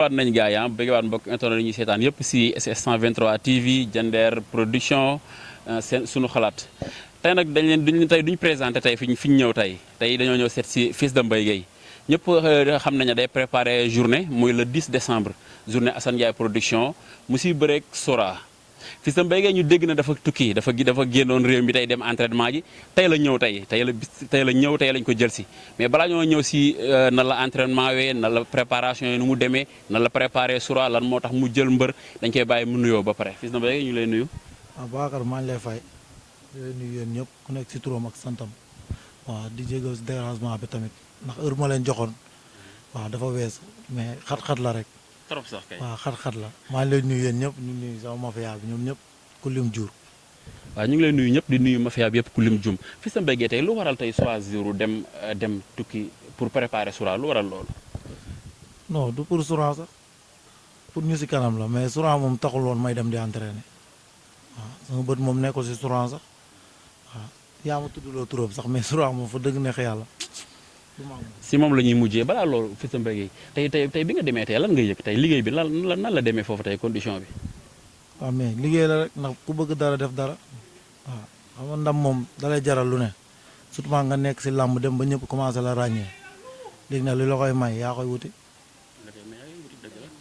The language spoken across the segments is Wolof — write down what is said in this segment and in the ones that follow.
waat nañ gaa yi bëgg waat mbokk internet yi ñuy seetaan yëpp si SS 123 TV Diender production seen sunu xalaat tey nag duñ présenté tey fi ñu ñëw tey dañoo ñëw seet si Fils de Mbaye Gueye ñëpp xam nañ ne day préparé journée muy le 10 décembre journée Assane Ndiaye production mu siy bëreeg Sora Fils de Mbaye Gueye ñu dégg na dafa tukki dafa génnoon réew mi tey dem entraînement ji tey la ñëw tey lañ ko jël si mais balaa ñoo ñëw si nan la entraînement wee nan la préparation yi nu mu demee nan la préparé Sora lan moo tax mu jël mbër dañ koy bàyyi mu nuyoo ba pare Fils de Mbaye Gueye ñu lay nuyu. waaw Babacar maa ngi lay fay di lay nuyu yéen ñëpp ku nekk si turam ak santam waaw di jégal si dérangement bi tamit ndax heure ma leen joxoon waaw dafa weesu mais xat-xat la rek. trop sax kay waaw xat-xat la maa ngi lay nuyu yéen ñëpp ñu nuyu sama mafia bi ñoom ñëpp ku lim jur. waaw ñu ngi lay nuyu ñëpp di nuyu mafia bi yëpp ku lim jum Fils de Mbaye Gueye tey lu waral tey choisir dem tukki pour préparer Sora lu waral loolu. non du pour Sora sax pour ñu si kanam la mais Sora moom taxul woon may dem di entraîner waaw sama bët moom nekkul si Sora sax waaw yaa ma tuddloo turam sax mais Sora moom fa dëgg neex yàlla. si moom la ñuy mujjee balaa loolu Fils de Mbaye Gueye tey bi nga demee tey lan nga yëg tey liggéey bi nan la demee foofu tey condition bi. waaw mais liggéey la rek ndax ku bëgg dara def dara waaw xam nga ndam moom dalay jaral lu ne surtout nga nekk si làmb dem ba ñëpp commencé la ràññee léegi nag li la koy may yaa koy wuti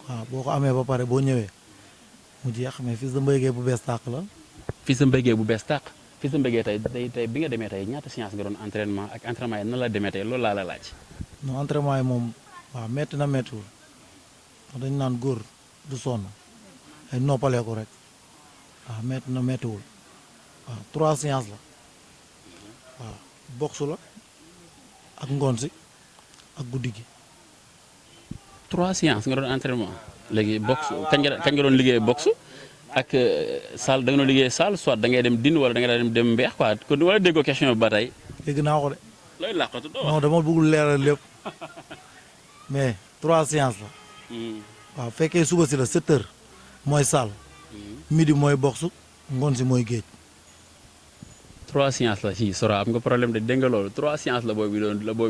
waaw boo ko amee ba pare boo ñëwee mu jeex mais Fils de Mbaye Gueye bu bees tàq la. Fils de Mbaye Gueye bu bees tàq Fils de Mbaye Gueye tey bi nga demee tey ñaata séance nga doon entraînement ak entraînement yi nan la demee tey loolu laa la laaj. non entraînement yi moom waaw métti na méttiwul ndax dañu naan góor du sonn ay noppalee ko rek waaw métti na méttiwul waaw 3 séances la waaw boxe la ak ngoon si ak guddi gi. 3 séances nga doon entraînement léegi boxe kañ nga doon liggéey boxe ak salle da nga doon liggéey salle soit da ngay dem din wala da nga dem mbeex quoi kon wala déggoo question bi ba tey. dégg naa ko de. looy làqatu doo non dama bëggul leeral lépp mais 3 séances la. waaw fekkee suba si la 7 heures mooy salle. midi mooy boxe ngoon si mooy géej. 3 séances la si Sora am nga problème de dégg nga loolu 3 séances la booy bi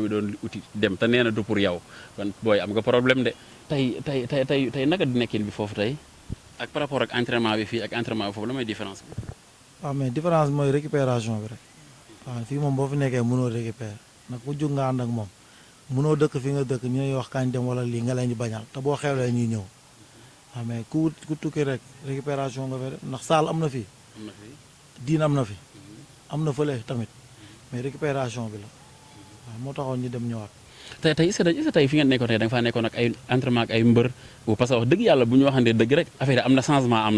doon uti dem te nee na du pour yow kon booy am nga problème de tey naka di nekkin bi foofu tey ak par rapport ak entraînement bi fii ak entraînement bi foofu la may différence bi. waaw mais différence bi mooy récupération bi rek waaw fii moom boo fi nekkee mënoo récupérer nag ku jug nga ànd ak moom mënoo dëkk fi nga dëkk ñu lay wax kañ dem wala lii nga leen di bañal te boo xewlee ñuy ñëw waaw mais ku tukki rek récupération nga fay def ndax saal am na fi. diin am na fi. am na fële tamit mais récupération bi la waaw moo taxoon ñu dem ñëwaat. tey est-ce que tey fi ngeen nekkoon tey da nga faa nekkoon ak ay entraînement ak ay mbër parce que wax dëgg yàlla bu ñu waxantee dëgg rek affaire am na changement am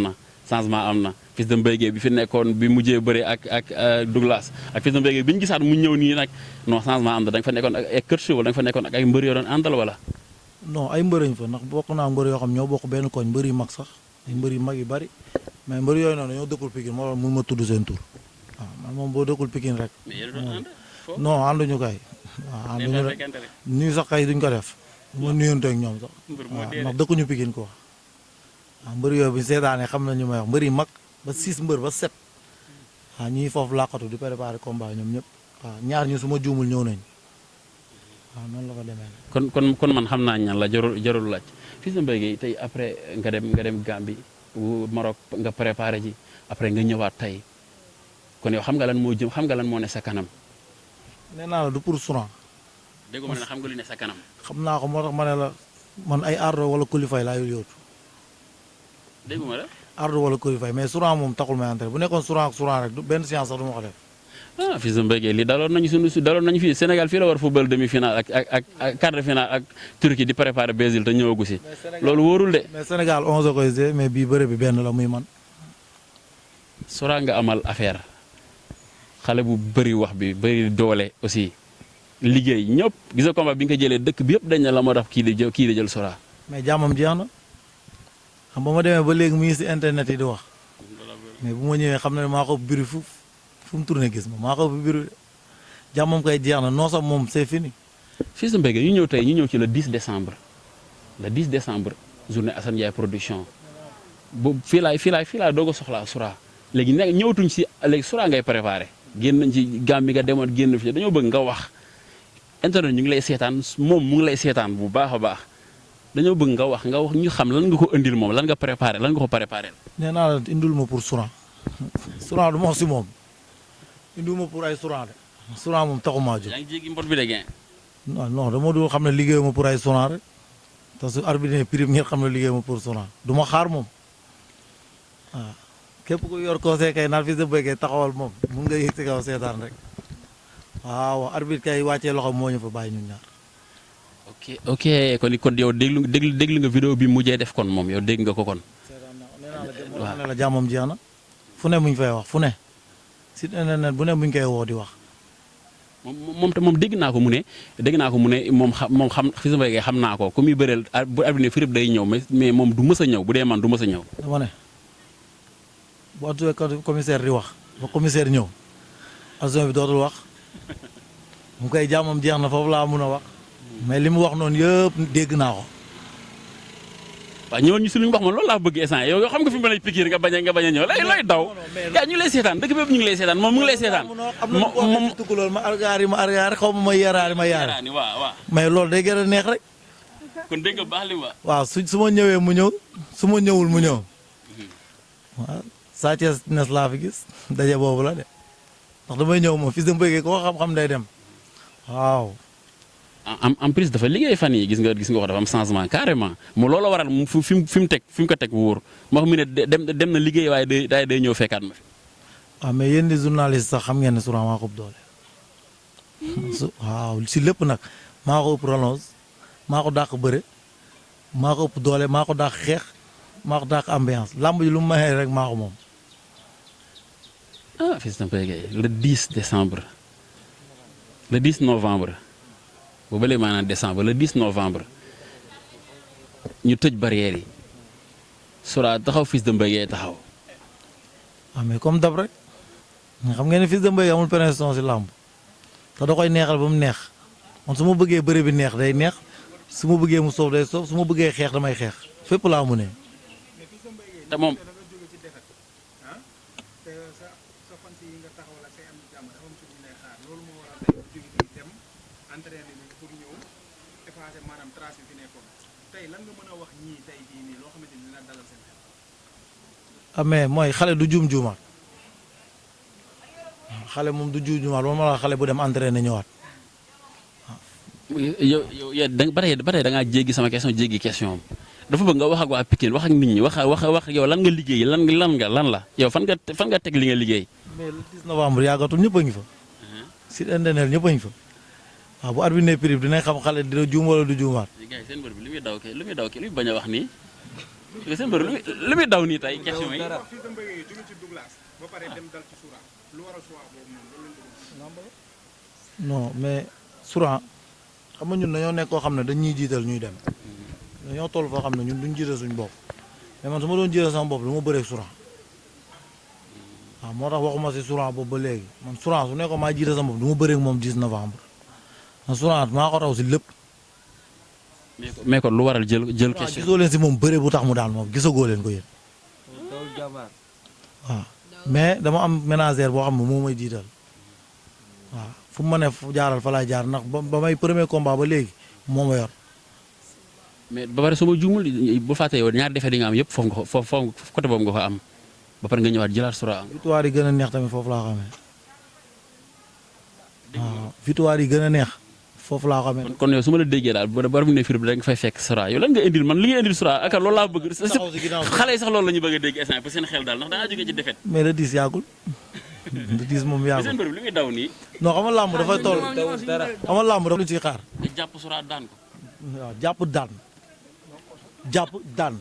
na Fils de Mbaye Gueye bi fi nekkoon bi mujjee bëre ak Douglas ak Fils de Mbaye Gueye bi ñu gisaat mu ñëw nii nag non changement am na da nga fa nekkoon ak ay coach wala da nga fa nekkoon ak ay mbër yoo doon àndal wala. non ay mbërañ fa ndax bokk naa mbër yoo xam ñoo bokk benn koñ mbër yu mag sax ay mbër yu mag yu bari mais mbër yooyu noonu ñoo dëkkul Pikine moo tax mun ma tudd seen tur waaw man moom boo dëkkul Pikine rek. non ànduñu kay. waaw ànduñu rek nuyu sax kay duñ ko def. ma nuyonte ak ñoom sax. waaw ndax dëkkuñu Pikine quoi. waaw mbër yooyu bu ñu seetaanee xam nañu may wax mbër yi mag ba 6 mbër ba 7. waaw ñuy foofu làqatu di préparer combat ñoom ñëpp. waaw ñaar ñu su ma juumul ñëw nañ waaw noonu la ko demee. kon man xam naa ñan la jarul laaj Fils de Mbaye Gueye tey après nga dem Gambie Maroc nga préparé ji après nga ñëwaat tey. kon yow xam nga lan moo ne sa kanam. nee naa la du pour Sora. dégg nga xam nga lu ne sa kanam. xam naa ko moo tax ma ne la man ay ardo wala qualifié laa yóotu. dégg nga la. ardo wala qualifié mais Sora moom taxul may entraîné bu nekkoon Sora rek benn séance sax du ma ko def. ah Fils de Mbaye Gueye lii daloon nañu fii Sénégal fii la war football demi-finale ak quart de finale ak Turquie di préparer Brésil te ñëwagu si. loolu wóorul de. mais Sénégal 11 a koy joué mais bii bëre bi benn la muy man. Sora nga amal affaire. xale bu bëri wax bi bëri doole aussi liggéey ñëpp gis nga combat bi nga ko jëlee dëkk bi yëpp dañ ne la moo tax kii di jël Sora. mais jàmmam jeex na xam ba ma demee ba léegi mu ngi si internet yi di wax mais bu ma ñëwee xam ne maa ko biri fu mu tourné gis ma maa ko biri jàmmam koy jeex na non sax moom c'est fini. Fils de Mbaye Gueye ñu ñëw ci le 10 décembre journée Assane Ndiaye production bu fii laay doog a soxlaa Sora léegi nag ñëwatuñ si léegi Sora ngay préparé. génn nañ ci Gambie nga demoon génn fi dañoo bëgg nga wax internet ñu ngi lay seetaan moom mu ngi lay seetaan bu baax a baax dañoo bëgg nga wax ñu xam lan nga ko indil moom lan nga préparé lan nga ko préparé. nee naa la indul ma pour Souran Souran du ma wax si moom indul ma pour ay Souran de Souran moom taxumaa jóg. yaa ngi jéggi mbot bi de gain. non dama dul xam ne liggéeyuma pour ay Souran rek te su arbitre prime ngeen xam ne liggéeyuma pour Souran du ma xaar moom waaw képp ku yor conseil kay naan Fils de Boy kay taxawal moom mun nga yëg si kaw seetaan rek waaw arbitre kay wàccee loxo moo ñu fa bàyyi ñun ñaar. ok kon yow déglu nga vidéo bi mujjee def kon moom yow dégg nga ko kon. waaw ne la jàmmam jeex na fu ne muñ fay wax fu ne si internet bu ne muñ koy woo di wax. moom dégg naa ko mu ne moom xam Fils de Boy xam naa ko ku muy bëreel bu arbitre firib day ñëw mais moom du mës a ñëw bu dee man du mës a ñëw. dama ne bu atuwee commissaire di wax ba commissaire ñëw action bi dootul wax mu koy jàmmam jeex na foofu laa mun a wax mais li mu wax noonu yëpp dégg naa ko. waaw ñëwal ñu si lu ñu wax ma loolu laa bëgg instant yow xam nga fi mu lay pikiir nga bañ a ñëw looy daw. yaa ñu lay seetaan dëkk bépp ñu ngi lay seetaan moom mu ngi lay seetaan. moom tukulóor ma argaari xaw ma yaraari ma yaari. waaw mais loolu day gën a neex rek. kon dégg nga baax li ma. waaw su ma ñëwee mu ñëw su ma ñëwul mu ñëw waaw Sa Thiès nes laa fi gis daje boobu la de ndax damay ñëw moom Fils de Boy ko xam-xam day dem waaw. en plus dafa liggéey fan yi gis nga ko dafa am changement carrément mu loolu waral mu fi mu ko teg wóor moo xam ne dem na liggéey waaye day ñëw fekkaat ma fi. waaw mais yéen di journaliste sax xam ngeen ne Souran maa ko ëpp doole waaw si lépp nag maa ko ëpp relance maa ko dàq bëre maa ko ëpp doole maa ko dàq xeex maa ko dàq ambiance làmb ji lu mu maxee rek maa ko moom. Fils de Boy le 10 décembre le 10 novembre. bu bële maanaam décembre le 10 novembre ñu tëj barrière yi Souran taxaw Fils de Boy taxaw. waaw mais comme dab rek nga xam ngeen ne Fils de Boy amul pression si làmb te da koy neexal ba mu neex man su ma bëggee bëre bi neex day neex su ma bëggee mu soof day soof su ma bëggee xeex damay xeex fépp laa mu ne. te moom. mais mooy xale du juum-juumaat xale moom du juum-juumaat ba ma la xale bu dem entraîné ñëwaat. yow ba tey da ngaa jéggi sama question jéggi question dafa bëgg nga wax ak waa Pikine wax ak nit ñi wax yow lan nga liggéey lan la yow fan nga teg li nga liggéey. mais le 10 novembre yàggatul ñëpp a ngi fa. si internet ñëpp a ngi fa. waaw bu arbitre ne prix dinañ xam xale dina juum wala du juumaat. gars yi seen mbër bi li muy daw kay lu muy bañ a wax nii. seen mbër lu muy daw nii tey question yi. non mais Souran xam nga ñun dañoo nekk koo xam ne dañuy jiital ñuy dem dañoo toll foo xam ne ñun duñ jiital suñu bopp mais man su ma doon jiital sama bopp du ma bëree Souran waaw moo tax waxuma si Souran boobu ba léegi man Souran su nekkoon maa jiital sama bopp du ma bëree moom 10 novembre man Souran maa ko raw si lépp. mais kon lu waral jël question. gisoo leen si moom bëre bu tax mu daan moom gisagoo leen ko yéen. waaw mais dama am ménagère boo xam ne moo may jiital waaw fu mu ma ne jaaral fa laay jaar ndax ba may premier combat ba léegi moo ma yor. mais ba pare su ma juumul bu fàttee yow ñaar defee di nga am yëpp foofu côté boobu nga ko am ba pare nga ñëwaat jëlaat Souran. victoire yi gën a neex tamit foofu laa xamee waaw victoire yi gën a neex. foofu laa xamee kon yow su ma la déggee daal ba mu ne fii da nga fay fekk Souran yow lan nga indil man li nga indil Souran ak loolu laa bëgg. xale yi sax loolu la ñu bëgg a dégg instant pour seen xel daal ndax da ngaa jógee ci défaite. mais le 10 yàggul le 10 moom yàggul. seen bërëb li muy daw nii. non xam nga làmb dafay toll. xam nga làmb dafa lu ciy xaar. nga jàpp Souran daan ko. waaw jàpp daan.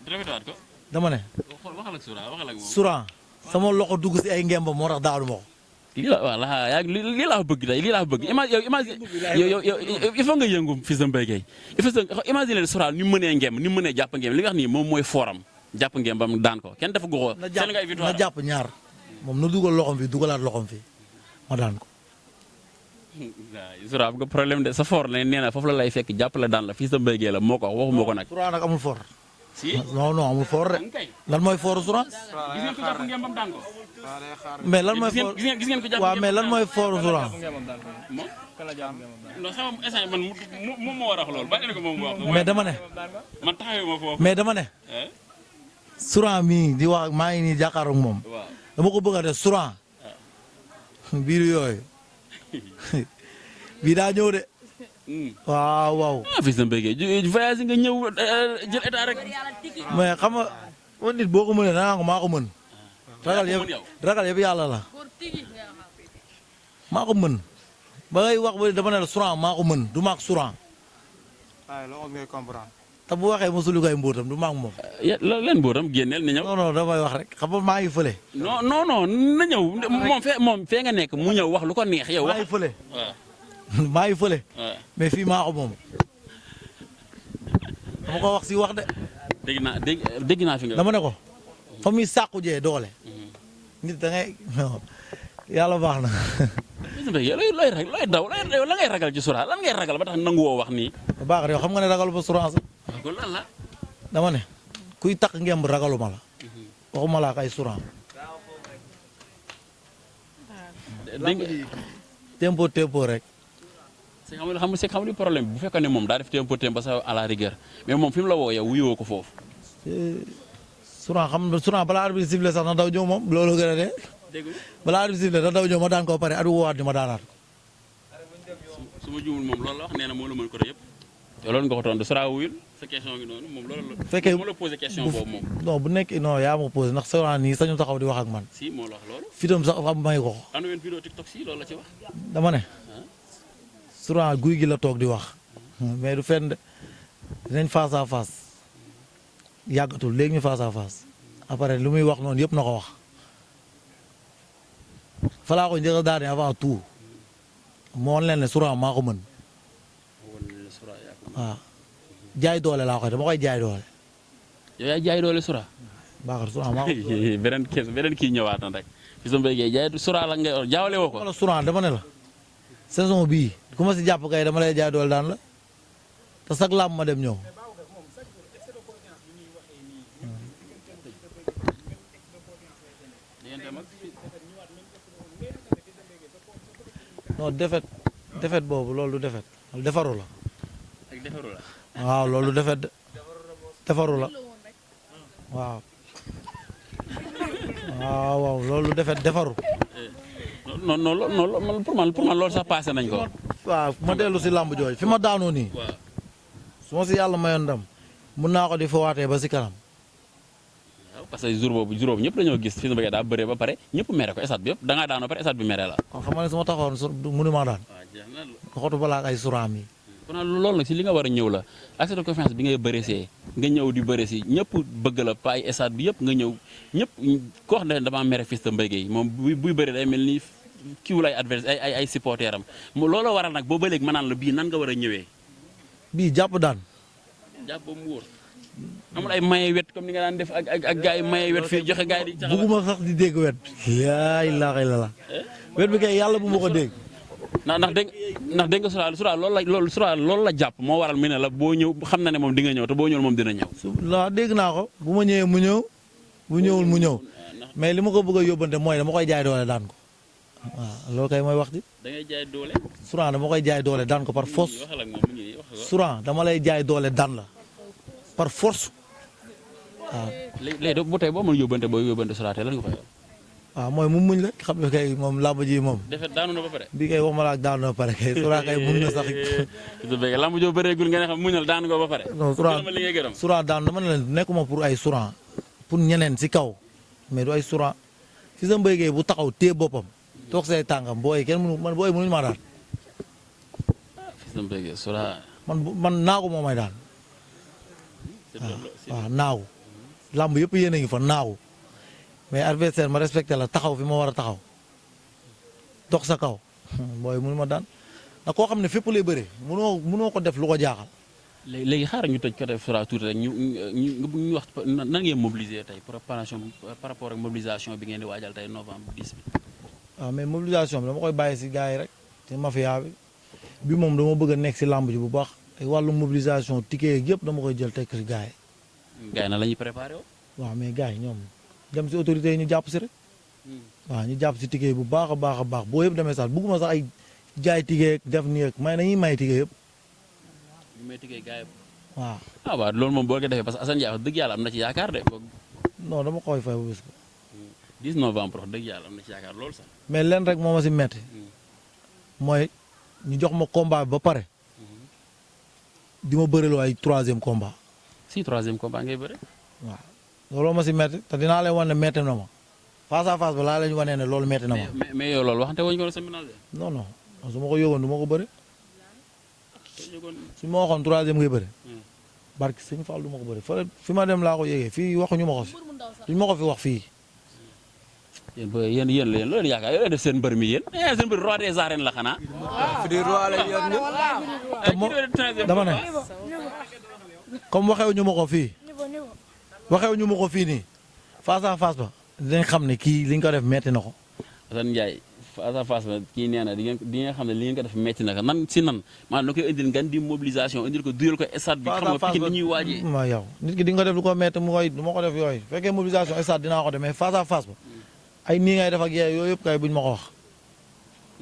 rafetluwaat ko. dama ne. waxal ak moom. Souran sama loxo dugg si ay ngemba moo tax daanu ma ko. lii la voilà lii laa bëgg tey lii laa bëgg imagine yow il faut nga yëngu Fils de Boy il faut que imagine Souran ni mu mënee ngem ni mu mënee jàpp ngem li nga wax nii moom mooy forum jàpp ngem bam daan ko kenn dafa goxoo na jàpp ñaar moom na dugal loxom fi dugalaat loxom fi ma daan ko. waaw Souran am nga problème de sa for nee na foofu la lay fekk jàpp la daan la Fils de Boy la moo ko wax waxuma ko nag. Souran nag amul for si non non amul foor de lan mooy fooru Sourang. gis ngeen ko jàpp ngeen bam daan ko. mais lan mooy foor gis ngeen ko jàpp waaw mais lan mooy fooru Sourang. moom non sama instant man moom moo war a wax loolu bàyyi ko moom mu wax. mais dama ne. man taxawee ma foofu. mais dama ne. Sourang mii di wax maa ngi nii jàkkaaroog moom. waaw dama ko bëgg a def Sourang. biir yooyu. bii daa ñëw de. waaw waaw. Fils de Mbaye Gueye voyage nga ñëw jël état rek. mais xam nga man nit boo ko mënee da nga ko maa ko mën. ragal yëpp yàlla la. maa ko mën. ba ngay wax ba dama ne la Sourang maa ko mën du maag Sourang. waaw loolu ngay comprendre. te bu waxee mosulu koy mbóotam du maag moom. leen mbóotam génneel ni ñëw. non non damay wax rek xam nga maa ngi fële. non non non na ñëw moom fee nga nekk mu ñëw wax lu ko neex yow. maa ngi fële. waaw. maa ngi fële. waaw. mais fii maa ko moom. dama ko wax si wax de. dégg naa fi nga. dama ne ko fa muy sàqu jee doole. nit da ngay yàlla baax na. Fils de Mbaye Gueye looy daw la ngay ragal ci Sourang lan ngay ragal ba tax nangu woo wax nii. baax yow xam nga ne ragalu ba Sourang sax. kon lan la. dama ne kuy takk ngemb ragaluma la. waxuma la ak ay Sourang. dégg nga tempo rek. c'est xam li problème bu fekkoon ne moom daa def tempo sa à la rigueur mais moom fi mu la woo yow wuyoo ko foofu. Sourang Sourang balaa arbitre sifflé sax na daw ñëw moom loolu gën a dee. dégg nga balaa arbitre sifflé na daw ñëw ma daan ko pare at woowaat ni ma daanaat. su ma juumul moom loolu la wax nee na moo la mën ko yëpp. te loolu nga ko tontu Sourang wuyul sa question gi noonu moom loolu la. fekkee moo la posé question boobu moom. non bu nekk non yaa ma posé ndax Sourang nii sañu taxaw di wax ak man. si moo la wax loolu. fitam sax am may ko. am na benn vidéo TikTok si loolu la ci wax. dama ne. Sourang guy gi la toog di wax. mais du fenn de dinañ face à face yàggatul léegi ñu face à face après lu muy wax noonu yëpp na ko wax. falaa ko njëkk a daane avant tout moo leen ne Sourang maa ko mën. waaw jaay doole laa koy dama koy jaay doole. yow yaa jaay doole Sourang. baaxul Sourang maa ko beneen kii ñëwaat na rek. Fils de Mbaye Gueye jaay Sourang la ngay jaawale woo ko. wala Sourang dama ne la saison bii ku ma si jàpp kay dama lay jaay doole daan la te sax làmb ma dem ñëw. non defet boobu loolu du defet loolu defaru la. ak defaru la. waaw loolu du defet defaru la waaw. waaw loolu du defet defaru. non non pour man loolu sax passé nañ ko. waaw ma dellu si làmb jooju fi ma daanoo nii. waaw. su ma si yàlla mayoon ndam mun naa ko di fawaatee ba si kanam. waaw parce que jour boobu ñëpp dañoo gis Fils de Mbaye Gueye daa bëree ba pare ñëpp mere ko stade bi yëpp da ngaa daanoo pare stade bi mere la. kon xam nga ne su ma taxawoon mënu maa daan. waaw jeex na xotu balaa ay Sourang mi. kon loolu nag si li nga war a ñëw la accès de confiance bi ngay bëreesee nga ñëw di bëre si ñëpp bëgg la pa ay stade bi yëpp nga ñëw ñëpp koo xam ne damaa mere Fils de Mbaye Gueye moom buy bëri day mel ni kiiwul ay adversaire ay supporter am looloo waral nag boo ba léegi ma naan la bii nan nga war a ñëwee. bii jàpp daan. jàpp ba mu wóor amul ay maye wet comme ni nga daan def ak gars yi maye wet fii joxe gars yi di. bugguma sax di dégg wet. yaa ilaaha illallaah wet bi kay yàlla bu ma ko dégg. ndax dégg nga Sourang loolu la jàpp moo waral mu ne la boo ñëw xam na ne moom di nga ñëw te boo ñëwul moom dina ñëw. waaw dégg naa ko bu ma ñëwee mu ñëw bu ñëwul mu ñëw mais li ma ko bëgg a yóbbante mooy dama koy jaay doole daan ko waaw loolu kay mooy wax ji. da ngay jaay doole. Sourang dama koy jaay doole daan ko par force. waxal ak moom mu ngi nii wax ko. Sourang dama lay jaay doole daan la par force waaw. léegi bu tey boo mën yóbbante Sourang tey lan nga koy wax. waaw mooy mu muñ la xam ne kay moom làmb ji moom. defet daanu na ba pare. bii kay wax ma la ak daanu na ba pare kay Sourang kay muñ na sax. su fekkee lamb joo bëreegul nga ne xam muñal daanu ko ba pare. non Sourang daan dama ne leen nekkuma pour ay Sourang pour ñeneen si kaw mais du ay Sourang Fils de Mbaye Gueye bu taxaw téye boppam toog say tàngam booy kenn mënu man booy mënuñu maa daan. Fils de Mbaye Gueye Sourang. man naagu moo may daan. waaw naagu. lamb yëpp yéen a ngi fa naagu. mais adversaire ma respecté la taxaw fi ma war a taxaw dox sa kaw booy mënu ma daan ndax koo xam ne fépp lay bëree mënoo ko def lu ko jaaxal. léegi xaaral ñu tëj côté Sourang tuuti rek ñu wax nan ngeen mobiliser tey préparation par rapport ak mobilisation bi ngeen di waajal tey novembre 10 bi. waaw mais mobilisation bi dama koy bàyyi si gars yi rek ci mafia bi moom dama bëgg a nekk si làmb ji bu baax ay wàllu mobilisation ticket yëpp dama koy jël teg si gars yi gars yi na la ñuy préparé woo. waaw mais gars yi ñoom dem si autorités yi ñu jàpp si rek. waaw ñu jàpp si ticket bu baax a baax a baax boo yëpp demee sax bugguma sax ay jaay ticket def nii ak nañuy may ticket yëpp. ñu may ticket gars yi. waaw. waaw loolu moom boo ko defee parce que Assane Ndiaye wax dëgg yàlla am na ci yaakaar de. non dama koy fay ba bés ba. 10 novembre wax dëgg yàlla am na ci yaakaar loolu sax. mais leen rek moo ma si metti mooy ñu jox ma combat bi ba pare. di ma bëriloo ay 3e combat. si 3e combat ngay bëre. waaw looloo ma si metti te dinaa leen wan ne metti na ma face à face ba laa leen wanee ne loolu metti na ma. mais yow loolu waxante wuñ ko sa ménage. non non su ma ko yëgoon du ma ko bëri. su ma waxoon 3e ngay bëri. barki sëñ Fall du ma ko bëri fi ma dem laa ko yëgee fii waxuñu ma ko fi duñ ma ko fi wax fii. yéen loolu yaakaar yéen def seen mbër mi yéen seen mbër roi des arènes la xanaa. fi di roi la yéen dama ne comme waxewu ñu ma ko fii waxewu ñu ma ko fii nii face à face ba dinañ xam ne kii li ñu ko def metti na ko. Assane Ndiaye face à face ba kii nee na di ngeen xam ne li ngeen ko def metti na ko nan si nan maanaam da koy indil ngan di mobilisation indil ko duyal ko stade bi xam nga Pikine ni ñuy waajee. waaw yow nit ki di nga ko def lu ko metti mu koy du ma ko def yooyu fekkee mobilisation stade dinaa ko def mais face à face ba ay nii ngay def ak yooyu yëpp kay buñ ma ko wax.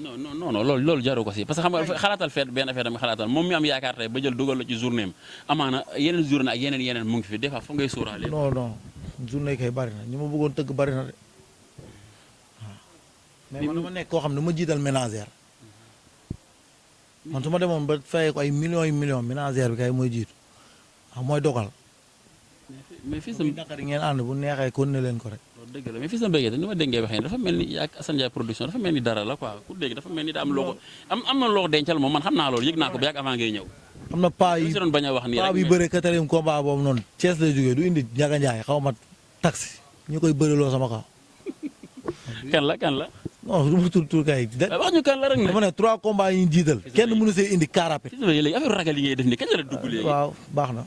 non loolu jaru ko si parce que xam nga xalaatal feet benn affaire dama xalaatal moom mi am yaakaar tey ba jël dugal la ci journée am amaana yeneen journée ak yeneen mu ngi fi des fois foog ngay sóoraale. non journée kay bari na ñi ma bëggoon tëgg bari na de waaw. mais man dama nekk koo xam ne ma jiital ménagère man su ma demoon ba fay ko ay millions yu millions ménagère bi kay mooy jiitu waaw mooy dogal. mais fii sa naqari ngeen ànd bu neexee kon ne leen ko rek. loolu dëgg la mais fii sa mbéykat ni ma déggee waxee dafa mel ni yaa Assane Ndiaye production dafa mel ni dara la quoi ku dégg dafa mel ni daa am loo ko am na loo ko dencal moom man xam naa loolu yëg naa ko ba yàgg avant ngay ñëw. am na paa yi si doon bañ a wax nii rek paa bi bëre 4e combat boobu noonu Thiès lay jógee du indi Ndiaga Ndiaye xaw ma taxi ñu koy bëriloo sama kaw. kan la. non du ma tur kay. wax ñu kan la rek ne. dama ne 3 combats yi ñu jiital. kenn mënu see indi car rapide. léegi affaire ragal yi ngay def nii kañ la dugg léegi. waaw baax na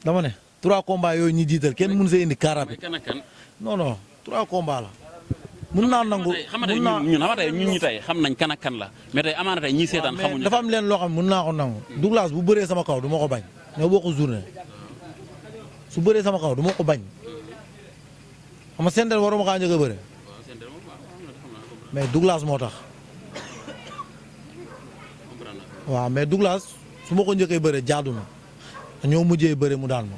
dama ne 3 combats yooyu ñu jiital kenn mënu see indi car rapide. kan ak kan. non 3 combats la. mun naa nangu mun naa ñun xam nga ñun ñi tey xam nañ kan ak kan la mais tey amaana tey ñii seetaan xamuñu. dafa am leen loo xam mun naa ko nangu. Douglas bu bëree sama kaw du ma ko bañ. ñoo bokk journée su bëree sama kaw du ma ko bañ xam nga Sendel waruma kaa njëkk a bëre mais Douglas moo tax waaw mais Douglas su ma ko njëkkee bëre jaadu na ñoo mujjee bëre mu daan ma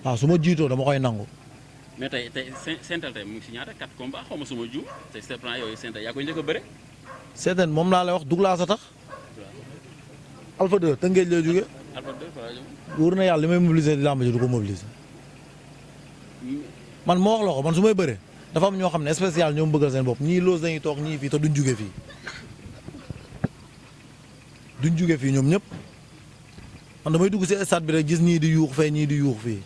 waaw su ma jiitoo dama koy nangu. mais tey Sentel tey mu ngi si ñaata 4 combats xaw ma suma juum tey c'est plan yooyu Sentel yaa koy njëkk a bëre. Sentel moom laa lay wax Douglas a tax. Alpha 2 Tëngéej lay jóge. Alpha 2 fa la jëm. wóor na yàlla li may mobiliser di làmb ji du ko mobiliser. man moo wax la ko man su may bëree dafa am ñoo xam ne spécial ñoom bëggal seen bopp ñii loos dañuy toog ñii fii te duñ jóge fii. duñ jóge fii ñoom ñëpp man damay dugg si stade bi rek gis ñii di yuux fee ñii di yuux fii.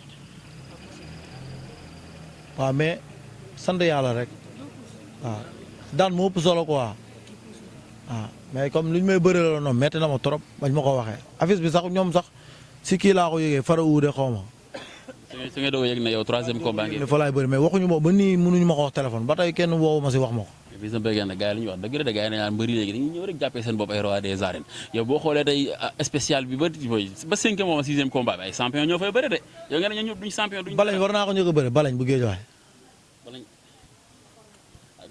waaw mais sant yàlla rek waaw daan moo ëpp solo quoi waaw mais comme li ñu may bëree la noonu metti na ma trop bañ ma ko waxee affiche bi sax ñoom sax si kii laa ko yëgee fara uude xaw ma. su ngeen doog a yëg ne yow 3e combat ngeen. fa laay bëri mais waxuñu ma ba nii mënuñu ma ko wax téléphone ba tey kenn woowu ma si wax ma ko. fii sa bëggee nag gars yi la ñuy wax dëgg la de gars yi dañu naan mbëri léegi dañuy ñëw rek jàppee seen bopp ay roi des arènes yow boo xoolee tey spécial bi ba 5e moom 6e combat bi ay champion ñoo fay bëri de yow nga ne ñoom ñëpp duñ champion duñ. Balañ war naa ko njëkk a bëri Balañ bu géej waay. Balañ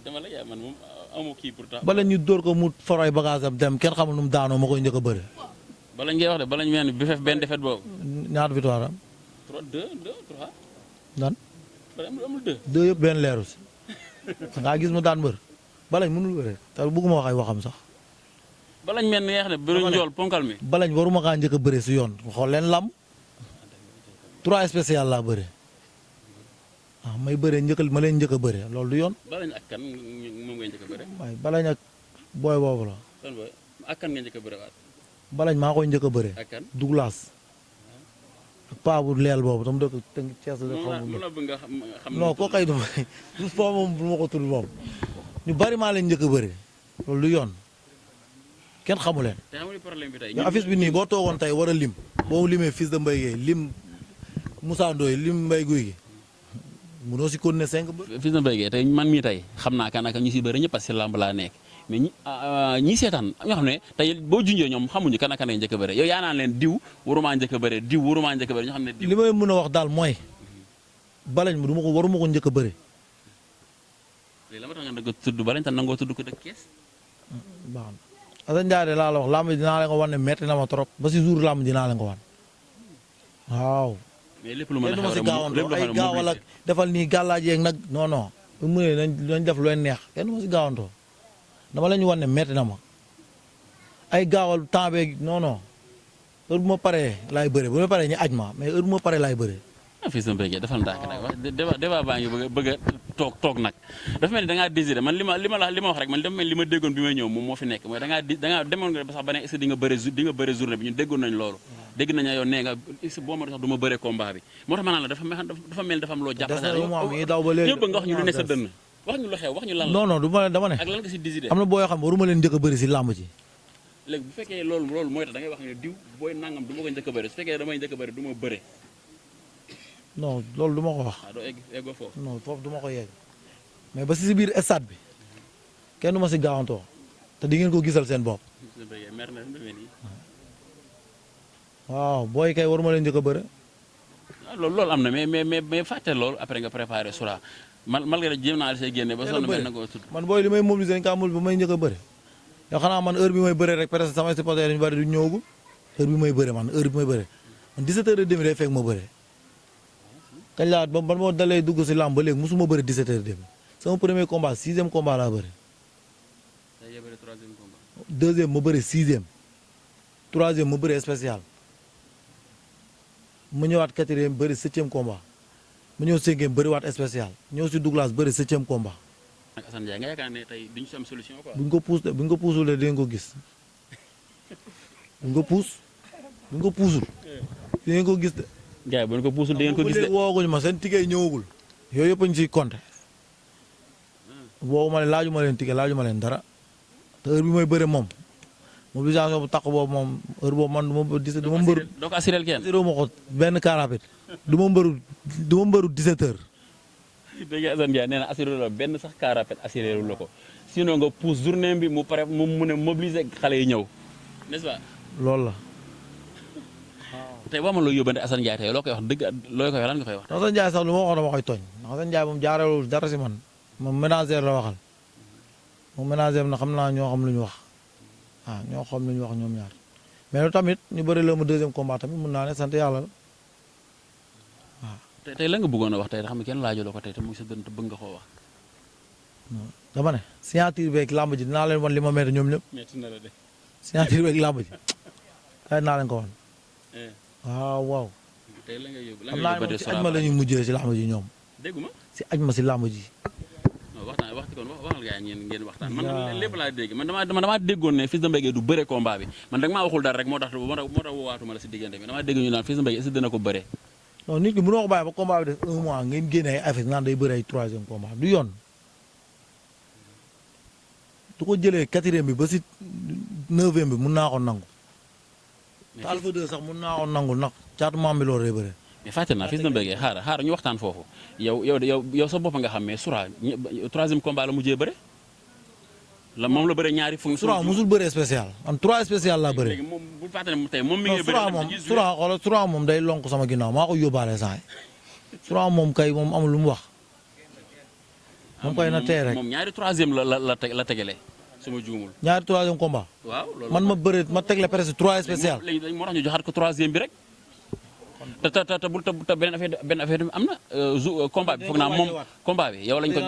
dama la yaay man moom amoo kii pourtant. Balañ ñu dóor ko mu faroy bagage am dem kenn xamul nu mu daanoo ma koy njëkk a bëri. Balañ ngay wax de Balañ mel ni bi fef benn défaite boobu. ñaata victoire am. 3 2 3. nan. amul 2. 2 yëpp benn leeru si. nga gis mu daan mbër. Balañ mënul bëre te bëgguma wax ay waxam sax. Balañ mel ni nga xam ne bëri njool ponkal mi. Balañ waruma kaa njëkk a bëre si yoon xool leen lamb 3 spécial laa bëre waaw may bëre ma leen njëkk a bëre loolu du yoon. Balañ ak kan moom ngay njëkk a bëre. waaye Balañ ak booy boobu la. kon booy ak kan nga njëkk a bëre waat. Balañ maa koy njëkk a bëre. ak kan Douglas. ak paa bu leel boobu tam dëkk tënk Cees la xaw ma. non koo kay du foo moom bu ma ko tudd moom. ñu bari maa leen njëkk a bëre loolu du yoon kenn xamu leen. te amul problème bi tey. affiche bi nii boo toogoon tey war a lim boo limee Fils de Mbaye Guèye lim Moussa Ndoye lim Mbaye Guy gi munoo si continuer 5 ba. Fils de Mbaye Guèye tey man mii tey xam naa kan ak ñu si bëri ñëpp parce que lamb laa nekk mais ñi seetaan ñoo xam ne tey boo junjee ñoom xamuñu kan ak kan njëkk a bëre yow yaa naan leen diw warumaa njëkk a bëre diw warumaa njëkk a bëre ñoo xam ne diw. li may mën a wax daal mooy balañ ma waruma ko njëkk a bëre. léegi la ma tax nga dëgg tudd balañ te nangoo tudd ko dëkk Kees. baax na Assane Ndiaye de laa la wax làmb ji dinaa leen ko wan ne metti na ma trop ba si jour làmb dinaa leen ko wan waaw. mais lépp lu mën a xew si gaawantoo ay gaawal ak defal nii gàllaaj yeeg nag non non bu mu ne nañ def lu leen neex kenn du ma si gaawantoo dama la ñu wan ne metti na ma ay gaawal temps beeg non non heure bu ma paree laay bëre bu ma paree ñu aj ma mais heure bu ma paree laay bëre. Fils de Mbaye defal ndànk nag wax débat baa ngi bëgg a toog nag dafa mel ni da ngaa désiré man li ma wax rek man dafa mel ni li ma déggoon bi may ñëw moom moo fi nekk mooy da ngaa demoon nga ba sax ba ne est-ce que di nga bëre journée bi ñun déggoon nañ loolu dégg nañ yow nee nga boo ma sax du ma bëre combat bi moo tax ma naan la dafa mel ni dafa am loo jàpp ñëpp nga wax ñu lu ne sa dënn wax ñu lu xew wax ñu lan la non non du ma dama ne ak lan nga si désiré am na boo yoo xam waruma leen njëkk a bëri si làmb ci léegi bu fekkee loolu mooy tax da ngay wax ne diw booy nangam du ma ko njëkk a bëri su fekkee damay njëkk a bëri du ma bëre non loolu du ma ko wax. doo eggoo foofu. non foofu du ma ko yegg mais ba si biir stade bi kenn du ma si gaawantoo te di ngeen ko gisal seen bopp. waaw booy kay waruma leen njëkk a bëre. loolu am na mais fàtte loolu après nga préparé sura malgré jéem naa la see génne ba sonn mel na ko tudd. man booy li may mobiliser dañ kaa mobiliser ba may njëkk a bëre. yoo xanaa man heure bi may bëre rek presque samay supporters ñu bari du ñëwagul heure bi may bëre man heure bi may bëre man 17h30 day fekk ma bëre. kañ laa ba man moo dalee dugg si làmb ba léegi mosuma bëri 17h30 sama premier combat 6e combat laa bëri. deuxième ma bëri 6e. troisième ma bëri spécial. mu ñëwaat 4e bëri 7e combat. mu ñëw 5e bëri waat spécial ñëw si Douglas bëri 7e combat. ak Assane Ndiaye nga yaakaar ne tey duñ si am solution quoi. buñ ko puus de buñ ko puusul de dinañ ko gis. buñ ko puus buñ ko puusul. dinañ ko gis de. gars yi bu ñu ko puusul di ngeen ko gis de wooguñu ma seen ticket ñëwagul yooyu yëpp a ñu siy compté woogu ma leen laaju ma leen ticket laaju ma leen dara te heure bi may bëre moom mobilisation bu takk boobu moom heure boobu man du ma mbëru doo ko assuré kenn assuré ma ko benn car rapide du ma mbëru 17 heures. dégg nga Assane Ndiaye nee na assuré la benn sax car rapide assuré la ko sinon nga pousse journée bi mu pare mu mun a mobiliser xale yi ñëw n'est-ce pas. loolu la. tey boo ma loo yóbbante Assane Ndiaye tey loo koy wax dëgg loo koy wax lan nga koy wax. Assane Ndiaye sax lu ma wax dama koy tooñ Assane Ndiaye moom jaarewul dara si man moom ménagère la waxal moom ménagère na xam naa ñoo xam lu ñu wax waaw ñoo xam lu ñu wax ñoom ñaar mais lu tamit ñu bëri la ma deuxième combat tamit mun naa ne sant yàlla la waaw. tey la nga bëggoon a wax tey xam ne kenn laajuloo ko tey te mu ngi sa dënn te bëgg nga koo wax. dama ne signature beeg làmb ji dinaa leen wan li ma métti ñoom ñëpp. métti na la de. signature beeg làmb ji kay naa leen ko wan. waaw waaw. tey la nga yóbbu xam naa ne moom si aj ma la ñuy mujjee si làmb ji ñoom. dégguma si aj ma si làmb ji. non waxtaan kon waxal gars yi ngeen waxtaan. man lépp laa dégg man damaa déggoon ne Fils de Mbaye du bëre combat bi man da nga maa waxul dara rek moo tax woowaatuma la si diggante bi damaa dégg ñu naan Fils de Mbaye est-ce que dina ko bëre. non nit ki mënoo ko bàyyi ba combat bi def 1 mois ngeen génne ay affaire naan day bëre ay 3e combat du yoon. du ko jëlee 4e bi ba si 9e bi mun naa ko nangu. Alpha 2 sax mun naa ko nangu ndax caatu maam bi loolu lay bëre. mais fàtte naa Fils de Mbaye xaaral ñu waxtaan foofu yow sa bopp nga xam mais Soura 3e combat la mujjee bëre la moom la bëre ñaari fu. Soura musul bëre spécial man 3 spécial laa bëre. léegi moom bu fàtte ne tey moom mi ngi bëre. Soura xoolal Soura moom day lonk sama ginnaaw maa ko yóbbaale saa yi Soura moom kay moom amul lu mu wax. moom kay na tey rek moom ñaari 3e la tegele su ma juumul. ñaari 3e combat. waaw loolu man ma bëre ma tegle presque 3 spécial. léegi moo tax ñu joxaat ko 3e bi rek. te benn affaire am na combat bi foog naa moom combat bi yow lañ ko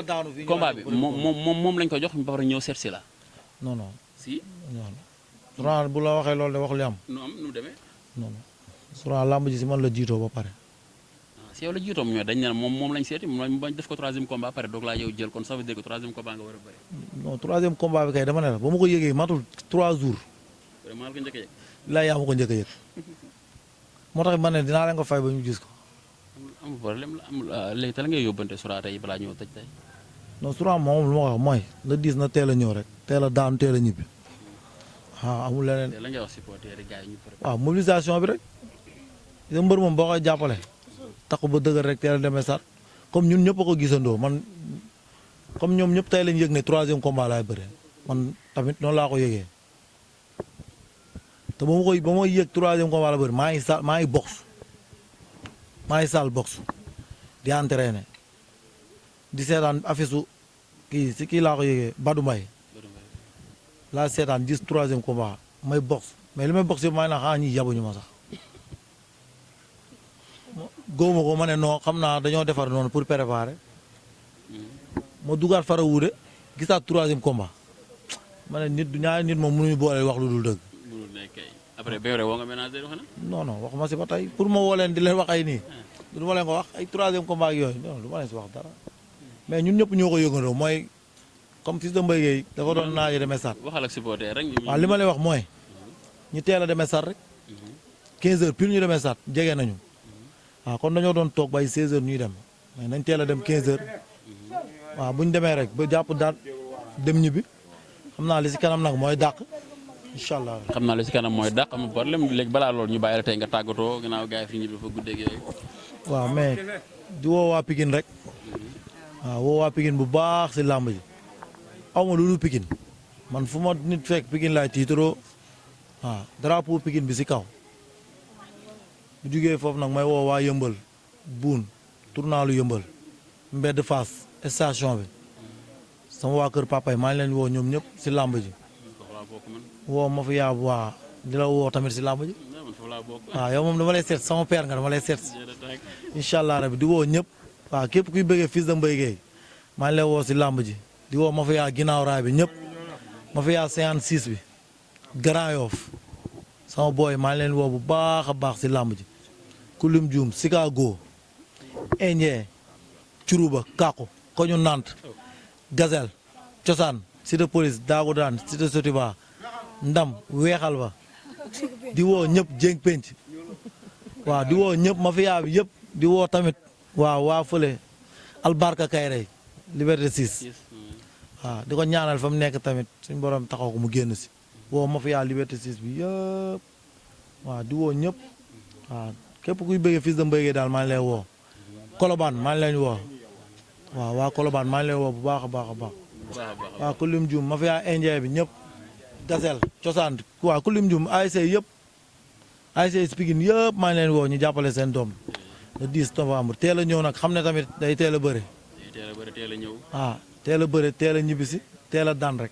combat bi moom lañ ko jox ba pare ñëw seet si la. non non si. non Soura bu la waxee loolu de wax li am. nu am nu demee. non non Soura làmb ji si man la jiitoo ba pare. si yow la jiitoo ñoo dañ ne moom lañ seeti moom bañ def ko 3e combat pare doog laa yow jël kon ça veut dire que 3e combat nga war a bëri. non 3e combat bi kay dama ne la ba ma ko yëgee matul 3 jours. vraiment ko njëkk a yëg. laa yaa ma ko njëkk a yëg. moo tax ma ne dinaa leen ko fay ba ñu gis ko. amul problème la amul léegi te la ngay yóbbante Soura tey balaa ñëw tëj tey. non Soura moom lu ma wax mooy le 10 na teel a ñëw rek teel a daanu teel a ñibbi waaw amul leneen. la ngay wax supporter yi gars yi ñu préparé. waaw mobilisation bi rek sa mbër moom boo koy jàppale takku ba dëgër rek teel a demee sat comme ñun ñëpp a ko gisandoo man comme ñoom ñëpp tey lañ yëg ne 3e combat laay bëre man tamit noonu laa ko yëgee. te ba ma yëg 3e combat la bëri maa ngi box maa ngi saal box di entraîné di seetaan affiche su kii si kii laa ko yëgee Badou Mbaye laa seetaan gis 3e combat may box mais li may box yëpp maa ngi naan xanaa ñii yabuñu ma sax góob ma ko ma ne non xam naa dañoo defar noonu pour préparer ma dugaat fara wuude gisaat 3e combat ma ne nit ñaari nit moom mënuñu boole wax lu dul dëgg. après béy rek woo nga ménager wax na. non non waxuma si ba tey pour ma woo leen di leen wax ay nii du ma leen ko wax ay 3e combat ak yooyu non du ma leen si wax dara mais ñun ñëpp ñoo ko yëngandoo mooy comme Fils de Mbaye Gueye dafa doon naaje demee sat. waxal ak supporter rek. waaw li ma lay wax mooy ñu teel a demee sat rek 15h pile ñu demee sat jege nañu waaw kon dañoo doon toog bay 16h ñuy dem mais nañ teel a dem 15h waaw bu ñu demee rek ba jàpp daal dem ñibbi xam naa li si kanam nag mooy dàq. incha allah xam naa la si kanam mooy dàq am problème léegi balaa loolu ñu bàyyi la tey nga tàggatoo ginnaaw gars yi fi ñu dafa guddeeg yooyu. waaw mais di woo waa Pikine rek waaw woo waa Pikine bu baax si làmb ji aw ma lu dul Pikine man fu ma nit fekk Pikine laay tiitaroo waaw drapeau Pikine bi si kaw bu jugee foofu nag may woo waa Yëmbal Buun tournalu Yëmbal mbedd Fass station bi sama waa kër papa yi maa ngi leen woo ñoom ñëpp si làmb ji. woo ma fi yaa waa di la woo tamit si làmb ji waaw yow moom dama lay seet sama père nga dama lay seet incha allah rabi di woo ñëpp waaw képp kuy bëggee Fils de Mbaye Gueye maa ngi lay woo si làmb ji di woo ma fi yaa ginnaaw raay bi ñëpp ma fi yaa 56 bi Grand Yoff sama booy maa ngi leen woo bu baax a baax si làmb ji Kulim Dioum Chicago Indien Curuba Kako Koñu Nant Gazelle Cosaan Cité Police Daagu Daan Cité Sotiba Ndam weexal ba di woo ñëpp jéng penc waaw di woo ñëpp mafia bi yëpp di woo tamit waaw waa fële albarka Kayre Liberté 6 waaw di ko ñaanal fa mu nekk tamit suñ borom taxaw ko mu génn si woo mafia Liberté 6 bi yëpp waaw di woo ñëpp waaw képp kuy bëggee Fils de Mbaye Gueye daal maa ngi lay woo Colobane maa ngi leen woo waaw waa Colobane maa ngi lay woo bu baax a baax a baax waaw ku lim jum mafia indien bi ñëpp Gazelle cosaan waaw ku lim jum ASC yëpp ASC Pikine yëpp maa ngi leen woo ñu jàppale seen doom le 10 novembre teel a ñëw nag xam ne tamit day teel a bëre. teel a bëre teel a ñëw. waaw teel a bëre teel a ñibbisi teel a daan rek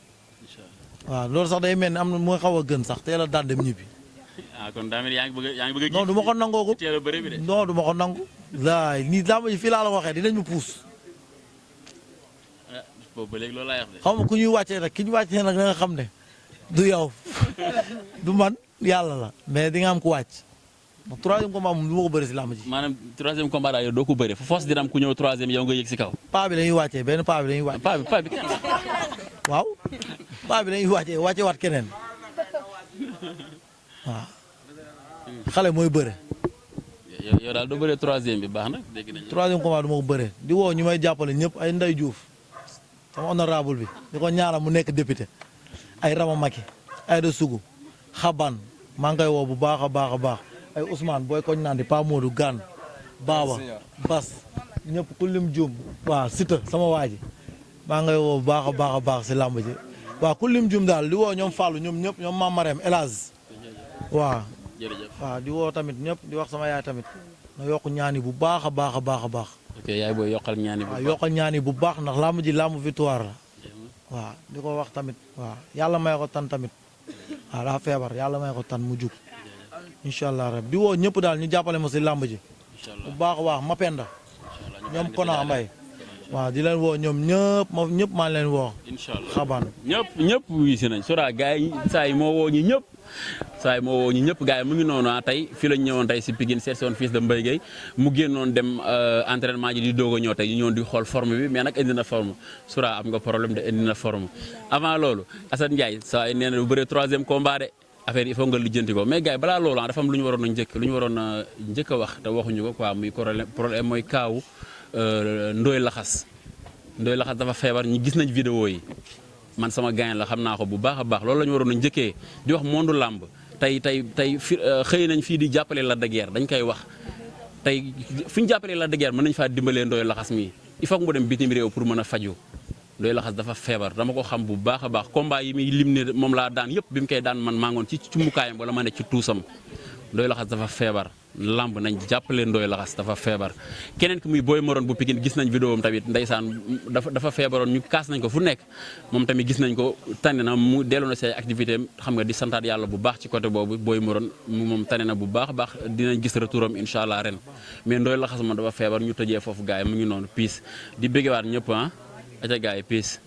waaw loolu sax day mel ni am na mooy xaw a gën sax teel a daan dem ñibbi. kon daa mel yaa ngi bëgg a non du ma ko nangoo ko teel a bëre bi de. non du ma ko nangu. laay nii laa ma ji fii laa la waxee dinañ ma puus. boobu ba léegi loolu laay wax de. xaw ma ku ñuy wàccee nag ki ñu wàccee nag da nga xam ne du yow du man yàlla la mais di nga am ku wàcc. donc 3e combat moom du ma ko bëri si làmb ji. maanaam 3e combat daal yow doo ko bëri force dina am ku ñëw 3e yow nga yëg si kaw. paa bi dañuy wàccee benn paa bi dañuy wàccee. paa bi kenn waaw paa bi dañuy wàccee waat keneen waaw xale mooy bëre. yow daal doo bëree 3e bi baax na dégg nañu. 3e combat du ma ko bëree di woo ñu may jàppale ñëpp ay Ndeye Diouf sama honorable bi di ko ñaanal mu nekk député ay Rama Maki ay de Sougou Xaban maa ngi koy woo bu baax a baax a baax ay Ousmane booy koñ naan di Pa Modou Gane Baba Bas ñëpp ku lim juum waaw Sita sama waa ji maa ngay woo bu baax a baax si làmb ji waaw ku lim juum daal di woo ñoom Fallou ñoom ñëpp ñoom Mame Marème Elaz waaw jërëjëf waaw di woo tamit ñëpp di wax sama yaay tamit na yokk ñaani bu baax a baax a baax a baax. ok yaay booy yokkal ñaani bu baax waaw yokkal ñaani bu baax ndax làmb ji làmb victoire la waaw di ko wax tamit waaw yàlla may ko tan tamit waaw daa feebar yàlla may ko tan mu jug incha allah rab di woo ñëpp daal ñu jàppale ma si làmb ji bu baax a baax Mapenda ñoom Kona Mbaye waaw di leen woo ñoom ñëpp maa leen woo. incha allah xabaan ñëpp wuyu si nañ Sora gars yi saa yi moo woo ñi ñëpp. saa yi moo woo ñi ñëpp gars yi mu ngi noonu tey fii lañ ñëwoon tey si Pikine seet si woon Fils de Mbaye Gueye mu génnoon dem entraînement ji di doog a ñëw tey ñu ñëwoon di xool forme bi mais nag indi na forme Sora am nga problème de indi na forme avant loolu Assane Ndiaye saa yi nee na bu bëree 3e combat de affaire yi il faut nga lijjanti ko mais gars yi balaa loolu dafa am lu ñu waroon a njëkk a wax te waxuñu ko quoi muy problème mooy kaawu Ndoye Laxas dafa feebar ñi gis nañ vidéo yi man sama gain la xam naa ko bu baax a baax loolu la ñu waroon a njëkkee di wax monde làmb tey fi xëy nañ fii di jàppale Lac de Guiers dañ koy wax tey fi ñu jàppalee Lac de Guiers mën nañ faa dimbalee Ndoye Laxas mi il faut que mu dem bitim réew pour mën a faju Ndoye Laxas dafa feebar dama ko xam bu baax a baax combat yi muy lim ne moom laa daan yëpp bi mu koy daan man maa ngoon ci cumbukaayam wala ma ne ci tuusam Ndoye Laxas dafa feebar lamb nañ jàppale Ndoye Laxas dafa feebar. keneen ki muy Boy Maroon bu Pikine gis nañ vidéo am tamit ndeysaan dafa feebaroon ñu kaas nañ ko fu nekk moom tamit gis nañ ko tane na mu delloo na say activité am xam nga di santaat yàlla bu baax ci côté boobu Boy Maroon moom tane na bu baax a baax dinañ gis retour am incha allah ren mais Ndoye Laxas moom dafa feebar ñu tëjee foofu gars yi mu ngi noonu piis di bëggewaat ñëpp aca gars yi piis